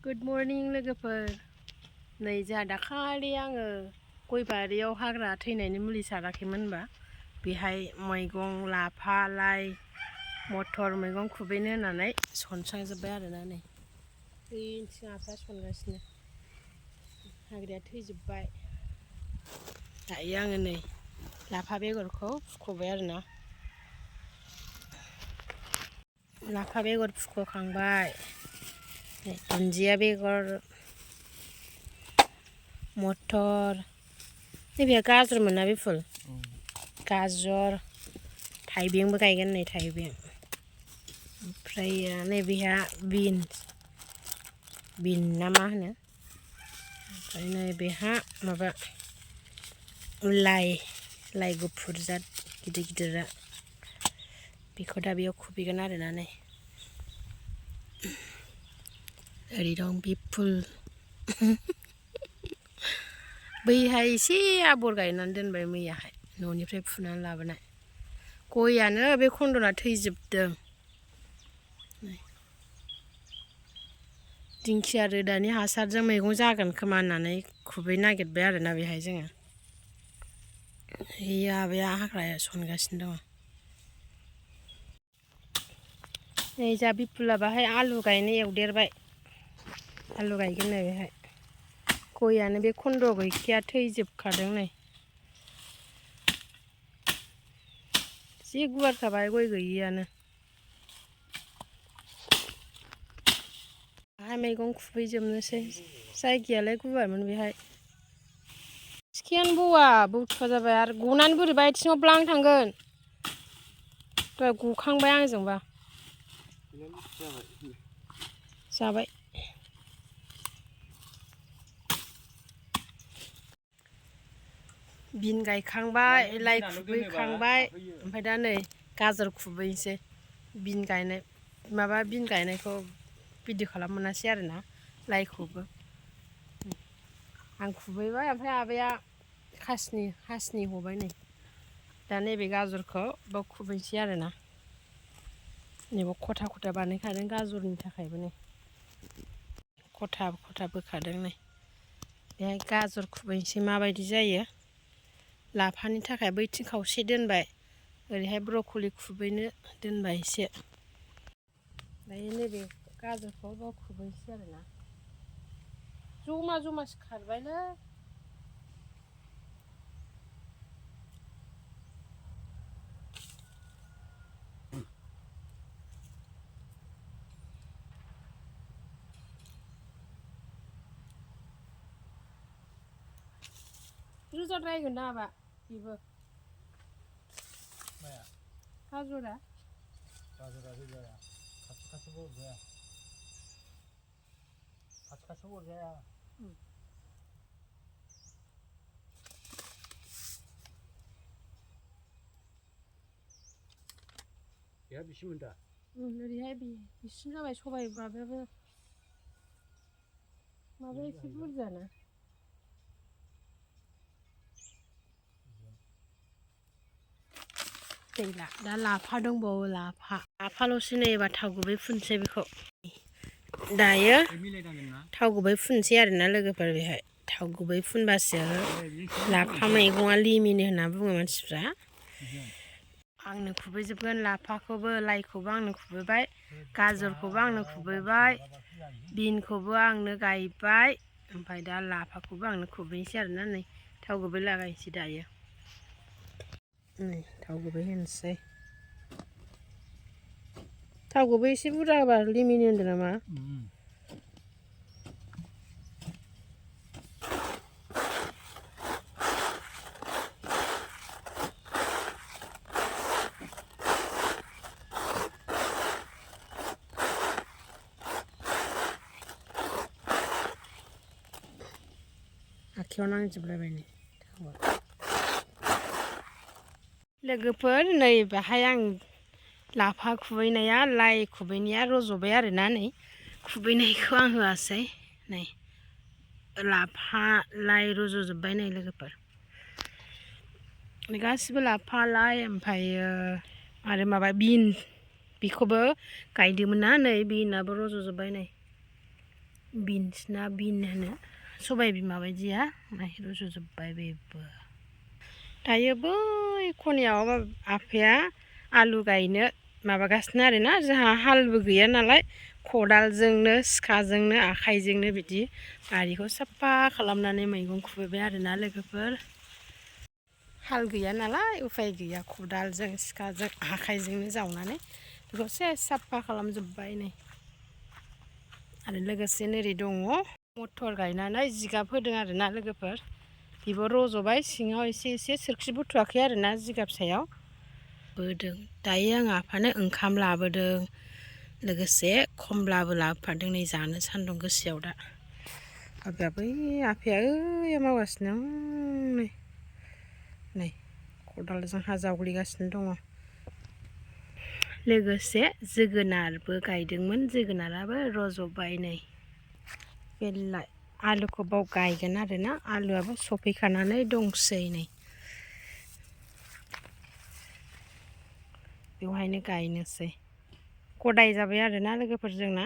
Good morning लोगोफोर नै जा दाखालि आङो गय बारियाव हाग्रा थैनायनि मुलि साराखैमोन होनबा बेहाय मैगं लाफा लाइ मटर मैगं खुबैनो होननानै सनस्रांजोब्बाय आरोना नै बैथिं आफा सनगासिनो हाग्राया थैजोब्बाय दायो आङो नै लाफा बेगरखौ फुख'बाय आरोना लाफा बेगर फुख'खांबाय दुन्दिया बेगर मटर नैबे गाजर मोना बे फुल गाजर थाइबेंबो गायगोन नै थाइबें ओमफ्राय नैबेहा बिन ना मा होनो ओमफ्राय नैबेहा माबा लाइ गुफुर जाद गिदिर गिदिरा बेखौ दा बेयाव खुबैगोन आरोना नै ओरै दं बिफुल बैहाय एसे आबर गायनानै दोनबाय मैयाहाय न'निफ्राय फुनानै लाबोनाय गयानो बे खन्दना थैजोबदों दिंखिया रोदानि हासारजों मैगं जागोन खोमा होननानै खुबैनो नागिरबाय आरोना बेहाय जोङो आबैया हाग्राया सनगासिनो दङ नै जा बिफुला बाहाय आलु गायनो एवदेरबाय आलु गायगोन नै बेहाय गयानो बे खन्द गैखाया थैजोबखादों नै जि गुवारखाबाय गय गैयियानो बाहाय मैगं खुबैजोबनोसै जायगायालाय गुवारमोन बेहाय सिखायानो बौथुवा जाबाय आरो गनानै बोरैबा आथिङाव ब्लां थांगोन दहाय गखांबाय आंजोंबा जाबाय बिन गायखांबाय लाइ खुबैखांबाय ओमफ्राय दा नै गाजर खुबैनोसै बिन गायनायखौ भिडिअ खालामनो मोनासै आरोना लाइखौबो आं खुबैबाय ओमफ्राय आबैया हासिनि हबाय नै दा नैबे गाजरखौ बाव खुबैनोसै आरोना नैबे खथा खथा बानायखादों गाजरनि थाखायबो नै खथा बोखादों नै बेहाय गाजर खुबैनोसै माबायदि जायो लाफानि थाखाय बैथिं खावसे दोनबाय ओरैहाय ब्रकलि खुबैनो दोनबाय एसे दायो नैबे गाजरखौ बाव खुबैनोसै आरोना जमा सिखारबायलै रोजाद्रायगोन ना आबा बेबो गाजरा रोजाया खाथि अरजाया बेहा बिसिमोन दा ओरैहाय बिसिम जाबाय सबाइ माबायाबो एसे बुरजाना गैला दा लाफा दंबावो लाफाल'सो नै एबार थाव गुबै फुनसै बेखौ दायो थाव गुबै फुनसै आरोना लोगोफोर बेहाय थाव गुबै फुनबासो लाफा मैगङा लिमिनो होनना बुङो मानसिफ्रा आंनो खुबैजोबगोन लाफाखौबो लाइखौबो आंनो खुबैबाय गाजरखौबो आंनो खुबैबाय बिनखौबो आंनो गायबाय ओमफ्राय दा लाफाखौबो आंनो खुबैनोसै आरोना नै थाव गुबै लागायनोसै दायो नै थाव गुबै होनोसै थाव गुबै एसे बुरजा होबा लिमिनो होनदों नामा आखायाव नांजोबलायबाय नै लोगोफोर नै बाहाय आं लाफा खुबैनाया लाइ खुबैनाया रज'बाय आरोना नै खुबैनायखौ आं होआसै नै लाफा लाइ रज'जोब्बाय नै लोगोफोर गासिबो लाफा लाइ ओमफ्रायो आरो माबा बेखौबो गायदोंमोन ना नै बिनाबो रज'जोब्बाय नै बिन्स ना बिन होनो सबाय बिमा बायदिया नाय रज'जोब्बाय बेबो। दायो बै खनायाव आफाया आलु गायनो माबागासिनो आरोना जोंहा हालबो गैया नालाय खदालजोंनो सिखाजोंनो आखाइजोंनो बिदि बारिखौ साफा खालामनानै मैगं खुबैबाय आरोना लोगोफोर। हाल गैया नालाय उफाय गैया खदालजों सिखाजों आखाइजोंनो जावनानै बेखौ सेस साफा खालामजोब्बाय नै। आरो लोगोसे नोरै दङ मटर गायनानै जिगाब होदों आरोना लोगोफोर। बेबो रज'बाय सिङाव एसे एसे सोरखि बुथुवाखै आरोना जिगाब सायाव बोदों। दायो आं आफानो ओंखाम लाबोदों लोगोसे खमलाबो लाबोफादों नै जानो सान्दुं गोसायाव दा। आफाया ओइयाव मावगासिनो नै खदालजों हा जावग्लिगासिनो दङ। लोगोसे जोगोनारबो गायदोंमोन जोगोनाराबो रज'बाय नै। बेलाय आलुखौ बाव गायगोन आरोना आलुआबो सफैखानानै दंसै नै। बेवहायनो गायनोसै गदाय जाबाय आरोना लोगोफोर जोंना।